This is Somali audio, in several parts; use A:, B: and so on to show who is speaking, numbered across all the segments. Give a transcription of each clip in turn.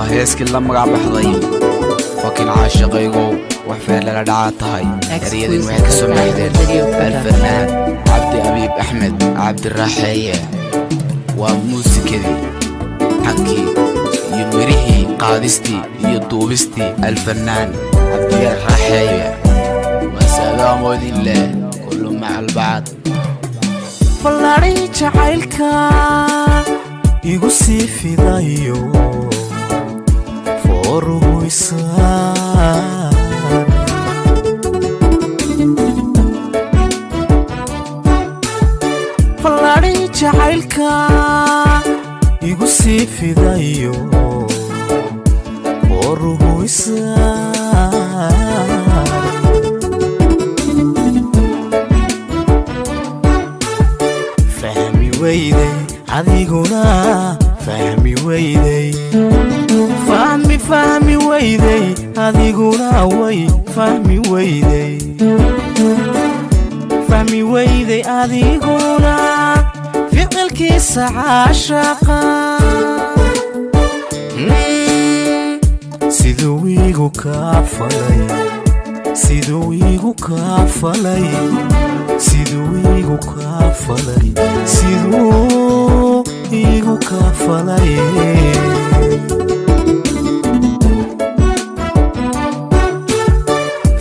A: Waa heeskii la magac baxday Fakin Caashiqaygow, wax feerlala dhacaa tahay. Eryadin waxay ka soo maxdeen Alfanaan Cabdi Abiib Axmed Cabdiraaxeeye. Waa muusikadii, xankii iyo mirihii, qaadistii iyo duubistii Alfanaan Cabdiyaar Raaxeeye. Waa saadaamoodin leh kullu maca albacad.
B: Fallaadhay jacaylka igu sii fidayo fooruhu isaan. Fallaadhay jacaylka igu sii fidayo fooruhu isaan. Fahmi weyday adiguna, fahmi weyday, fahmi, fahmi weyday adiguna, way fahmi weyday, fahmi weyday adiguna ficilkiisa caashaqa. Siduu iigu kaa falay, siduu iigu kaa falay, siduu iigu kaa falay, siduu iigu kaa falay.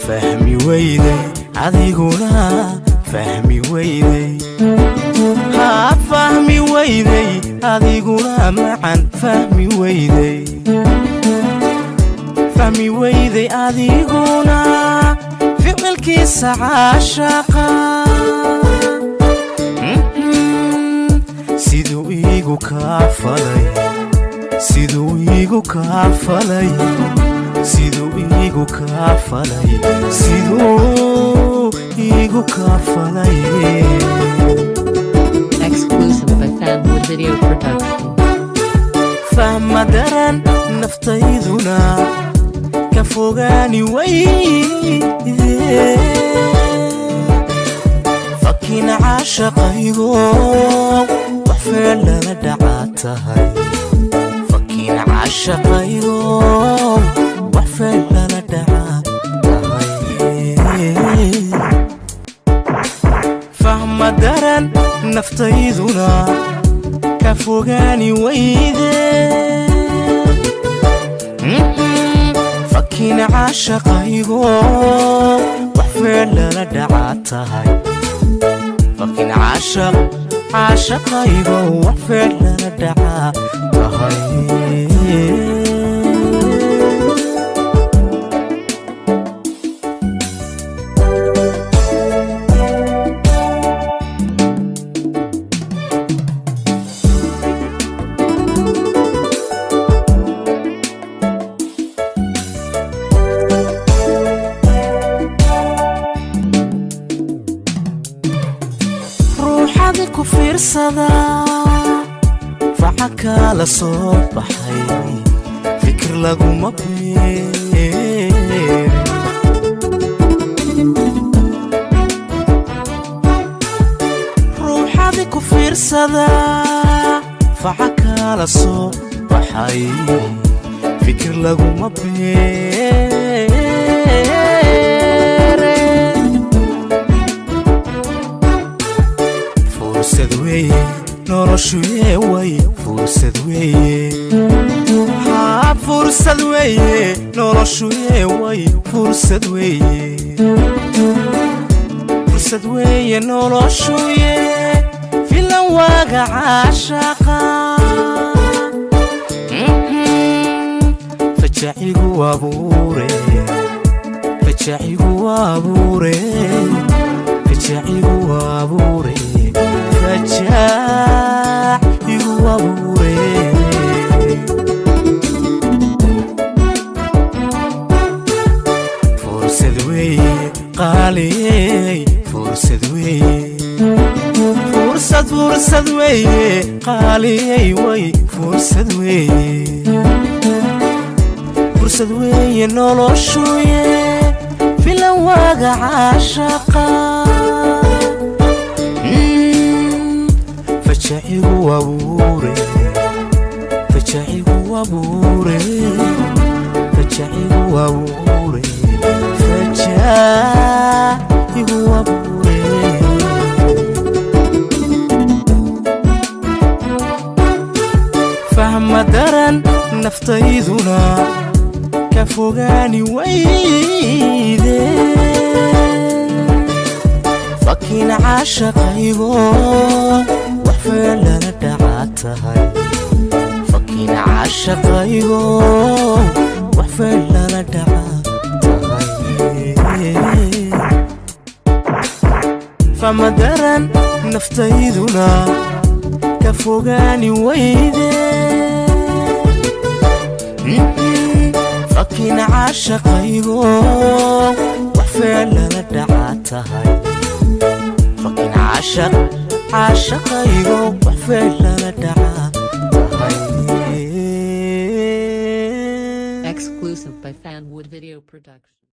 B: Fahmi weyday adiguna, fahmi weyday, haa, fahmi weyday adiguna macan, fahmi weyday, fahmi weyday adiguna ficilkiisa caashaqa. Siduu iigu kaa falay, siduu iigu kaa falay, siduu iigu kaa falay, siduu iigu kaa falay.
C: Exclusive by Fanwood Video Production.
B: Fahma daran naftayduna ka fogaani weyde, fakina caashaqaygo wax feelala dhacaa tahay, fakina caashaqaygo wax feelala dhacaa tahay. Fahma daran naftayduna ka fogaani weyde, fakina caashaqaygo wax feelala dhacaa tahay, fakin caashaq caashaqaygo wax feelala dhacaa tahay. Ruuxadi ku fiirsada faca kaala soo baxay, fikir laguma beerin. Ruuxadi ku fiirsada faca kaala soo baxay, fikir laguma beerin. Fursad weeye noloshuye, way fursad weeye, haa, fursad weeye noloshuye, way fursad weeye, fursad weeye noloshuye, filan waaga caashaqa. Fajacigu abuure, fajacigu abuure, fajacigu abuure, fajacigu abuure. Fursad weeye qaaliyey, fursad weeye, fursad, fursad weeye qaaliyey, way fursad weeye, fursad weeye noloshuye, filan waaga caashaqa. Fajacigu abuure, fajacigu abuure, fajacigu abuure, fajacigu abuure. Fahma daran naftayduna ka fogaani wayde, fakin caashaqaygo wax feelala dhacaa tahay, fakin caashaqaygo wax feelala dhacaa tahay. Fahma daran naftayduna ka fogaani wayde, fakin caashaqaygo wax feelala dhacaa tahay, fakin caashaq caashaqaygo wax feelala dhacaa tahay.
C: Exclusive by Fanwood Video Production.